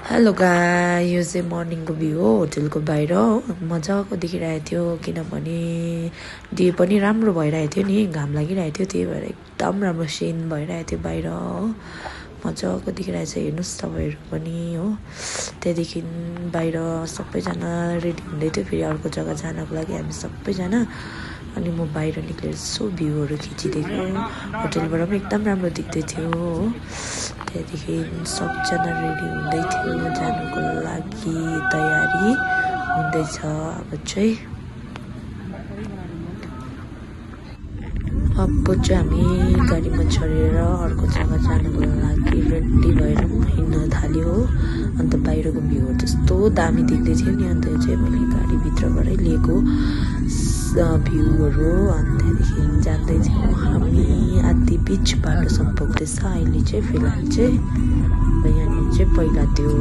Hello guys, यो चाहिँ मर्निङको view हो होटलको बाहिर हो। मजाको देखिरहेको थियो किनभने डे पनि राम्रो भइरहेको थियो नि, घाम लागिरहेको थियो, त्यही भएर एकदम राम्रो सिन भइरहेको थियो बाहिर हो। मजाको देखिरहेको छ, हेर्नुहोस् तपाईँहरू पनि हो। त्यहाँदेखि बाहिर सबैजना रेडी हुँदै थियो फेरि अर्को जग्गा जानको लागि हामी सबैजना। अनि म बाहिर निक्लेर यसो भ्यूहरू खिचिदिएको, होटलबाट पनि एकदम राम्रो देख्दै थियो हो। त्यहाँदेखि सबजना रेडी हुँदै थियो जानुको लागि, तयारी हुँदैछ अब चाहिँ। हामी गाडीमा चढेर अर्को जग्गा जानुको लागि रेडी भएर हिँड्न थाल्यो हो। अन्त बाहिरको भ्यूहरू त्यस्तो दामी देख्दै थियो नि, अन्त चाहिँ मैले गाडीभित्रबाटै लिएको भ्यूहरू। अनि त्यहाँदेखि जाँदै थियौँ हामी, आदि बिच बाटोसम्म पुग्दैछ अहिले चाहिँ फिलहाल चाहिँ। यहाँनिर चाहिँ पहिला त्यो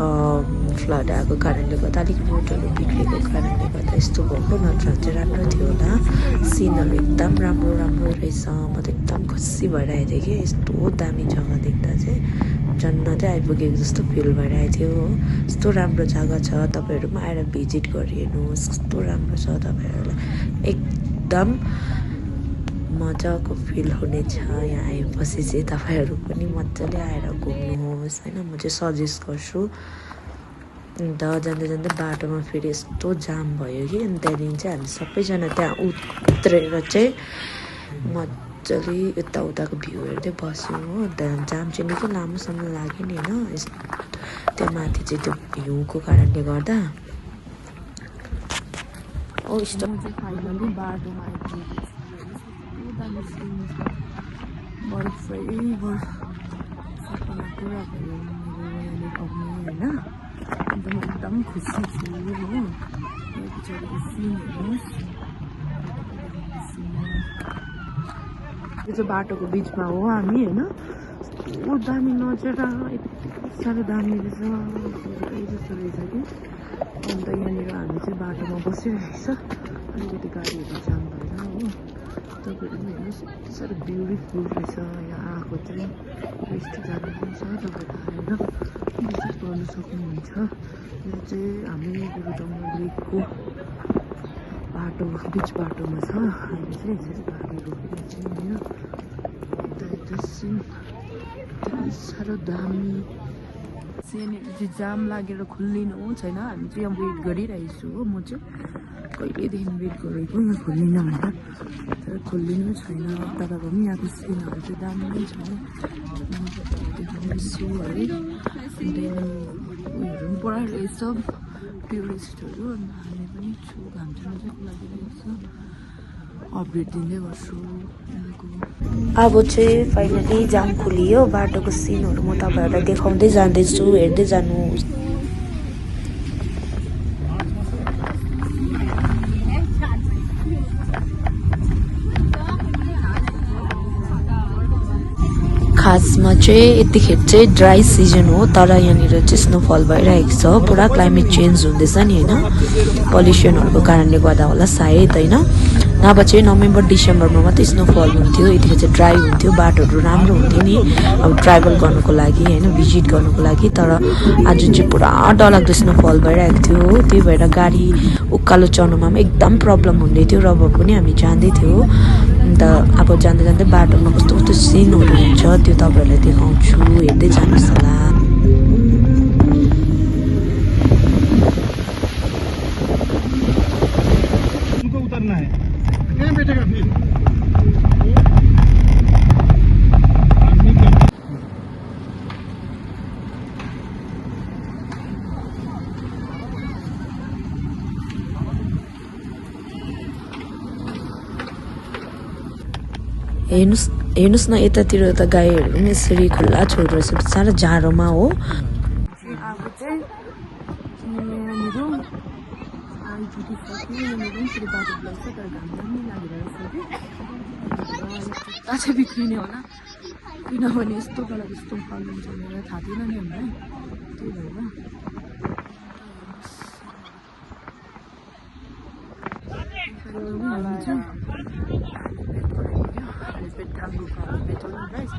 फ्लड आएको कारणले गर्दा अलिक रोडहरू बिग्रेको कारणले गर्दा यस्तो भएको, नत्र चाहिँ राम्रो थियो होला। सिनहरू एकदम राम्रो राम्रो रहेछ, म त एकदम खुसी भइरहेको थिएँ कि यस्तो दामी जग्गा देख्दा चाहिँ जन्नतै आइपुगेको जस्तो फिल भइरहेको थियो हो। यस्तो राम्रो जग्गा छ, तपाईँहरू पनि आएर भिजिट गरिहेर्नुहोस्, कस्तो राम्रो छ। तपाईँहरूलाई एकदम मजाको फिल हुनेछ यहाँ आएपछि चाहिँ। तपाईँहरू पनि मजाले आएर घुम्नुहोस् होइन, म चाहिँ सजेस्ट गर्छु। अन्त जाँदै जाँदै बाटोमा फेरि यस्तो जाम भयो कि, अनि त्यहाँदेखि चाहिँ हामी सबैजना त्यहाँ उत्रेर चाहिँ मजाले यताउताको भ्यू हेर्दै बस्यौँ हो। त्यहाँ जाम चाहिँ निकै लामोसम्म लाग्यो नि होइन, त्यो माथि चाहिँ त्यो भ्यूको कारणले गर्दा। ओ फाइनली बाटोमा आइपुगेको सपना पुरा भयो मेरो यहाँनिर आउने होइन। अन्त म एकदम खुसी छु हो। यो पछाडिको सिन हेर्नुहोस्, यो चाहिँ बाटोको बिचमा हो हामी होइन। यस्तो दामी नजारा, यति साह्रो दामी रहेछ, जस्तो रहेछ कि। अन्त यहाँनिर हामी चाहिँ बाटोमा बसिरहेछ, अलिकति गाडीहरू जाम भएर हो। तपाईँहरू पनि हेर्नुहोस् यति साह्रो ब्युटिफुल रहेछ यहाँ आएको चाहिँ। यस्तो जानुपर्छ, तपाईँहरू आएर भिजिट गर्नु सक्नुहुन्छ। यो चाहिँ हामी गुरुडङ्गा ब्रिजको बाटो बिच बाटोमा छ अहिले चाहिँ। यसरी गाडी रोकेर चाहिँ होइन। अन्त यता सिन यति साह्रो दामी। यहाँनिर चाहिँ जाम लागेर खोलिनु छैन, हामी चाहिँ यहाँ वेट गरिरहेछु हो। म चाहिँ कहिलेदेखि वेट गरेको यहाँ खोलिन भनेर, तर खोलिनु छैन। तर पनि यहाँको सिनहरू चाहिँ दामी नै छ देखाउँदैछु है। अन्त यहाँ उयोहरू पनि पुरा रहेछ टुरिस्टहरू, अन्त हामी पनि छु। घाम चाहिँ मजाको लागिरहेको छ, अपडेट दिँदै गर्छु यहाँको। अब चाहिँ फाइनली जाम खोलियो, बाटोको सिनहरू म तपाईँहरूलाई देखाउँदै जाँदैछु, हेर्दै जानुहोस्। खासमा चाहिँ यतिखेर चाहिँ ड्राई सिजन हो, तर यहाँनिर चाहिँ स्नोफल भइरहेको छ। पुरा क्लाइमेट चेन्ज हुँदैछ नि होइन, पल्युसनहरूको कारणले गर्दा होला सायद होइन। नभए चाहिँ नोभेम्बर डिसेम्बरमा मात्रै स्नोफल हुन्थ्यो, यतिखेर चाहिँ ड्राई हुन्थ्यो, बाटोहरू राम्रो हुन्थ्यो नि अब ट्राभल गर्नुको लागि होइन, भिजिट गर्नुको लागि। तर आज चाहिँ पुरा डरलाग्दो स्नोफल भइरहेको थियो हो। त्यही भएर गाडी उकालो चढ्नुमा पनि एकदम प्रब्लम हुँदै थियो, र पनि हामी जाँदै थियो। अन्त अब जाँदै जाँदै बाटोमा कस्तो कस्तो सिनहरू हुन्छ त्यो तपाईँहरूलाई देखाउँछु, हेर्दै जानुहोस् होला। हेर्नुहोस् न यतातिर त गाईहरू पनि यसरी खुल्ला छोडिरहेछ साह्रो जाडोमा हो। अब चाहिँ यहाँनिर आइपुगिसक्यो, बाटो ब्लक छ तर घाम पनि लागिरहेको छ कि जुत्ता चाहिँ बिग्रिने होला, किनभने यस्तो डरलाग्दो यस्तो फल हुन्छ भनेर थाहा थिएन नि हामीलाई। त्यही भएर हेलिपेड राम्रो हेलिपेड हो नि गाइस,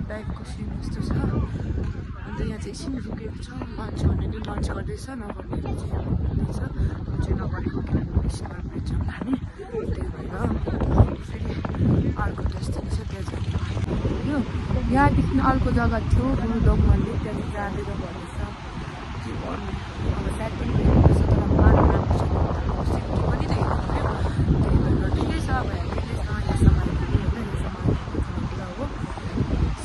टाइपको सिन यस्तो छ। अन्त यहाँ चाहिँ एकछिन रुकेको छ मान्छेहरूले लन्च गर्दैछ नगर्नेहरू चाहिँ अब गर्दैछ चाहिँ नगरेको किनभने स्मल ब्रिज छौँ हामी त्यही भएर फेरि अर्को डेस्टिनेसन त्यहाँ जाने भयो यहाँदेखि अर्को जग्गा थियो गुरुदोङ मन्दिर त्यहाँदेखि जाँदैन भन्दैछ के गर्नु अब साइड पनि हेर्नुपर्छ तर बाटो राम्रो छैन सेफ्टी पनि त हेर्नु पऱ्यो त्यही भएर ठिकै छ अब हेर्दैछ यहाँ सामान पुग्यो होइन यो सामान कुरा हो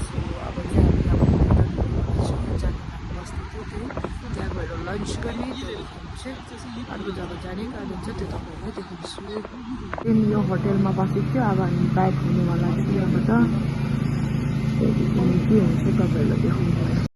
सो अब चाहिँ हामी अब जाने हामी बस्दै थियो त्यहाँ गएर लन्च गर्ने त्यहाँदेखि चाहिँ अर्को जग्गा जाने कारण छ त्यो तपाईँहरूलाई देखाउँछु त्यहाँदेखि यो होटेलमा बसेको थियो अब हामी ब्याक हुनेवाला थियो यहाँबाट त्यहाँदेखि के हुन्छ तपाईँहरूलाई देखाउनु